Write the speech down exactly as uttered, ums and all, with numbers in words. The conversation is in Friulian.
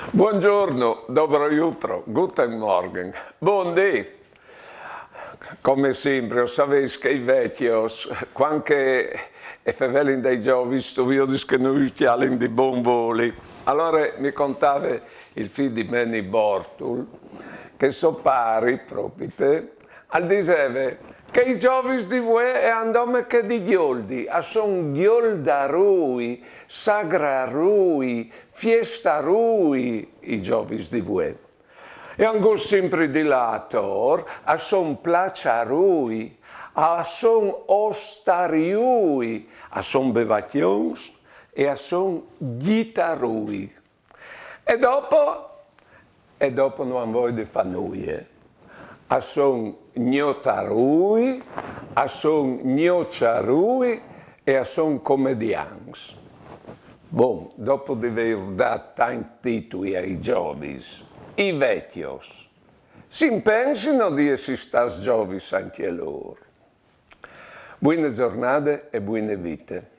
Buongiorno, dobro jutro, guten Morgen, bundì. Come simpri, o saveis che i vecjos, cuant che e fevelin dai gjovis, tu viodis che no ju cjalin di bon voli. Alore mi contave il fi di Meni Bortul che so pari, propite, al diseve che i gjovis di vuê e àn dome chê di gjoldi, a son gjoldarui, sagrarui, fiestarui i gjovis di vuê. E àn gust simpri di lâ ator, a son plaçarui, a son ostariui, a son bevacjons e a son gjitarui. E dopo? E dopo no àn voie di fâ nuie. A son gnotarui, a son gnoçarui e a son comediants. Bon, dopo di vêur dât tancj titui ai gjovis, i vecjos si impensino di jessi stâts gjovis ancje lôr? Buine zornade e buine vite.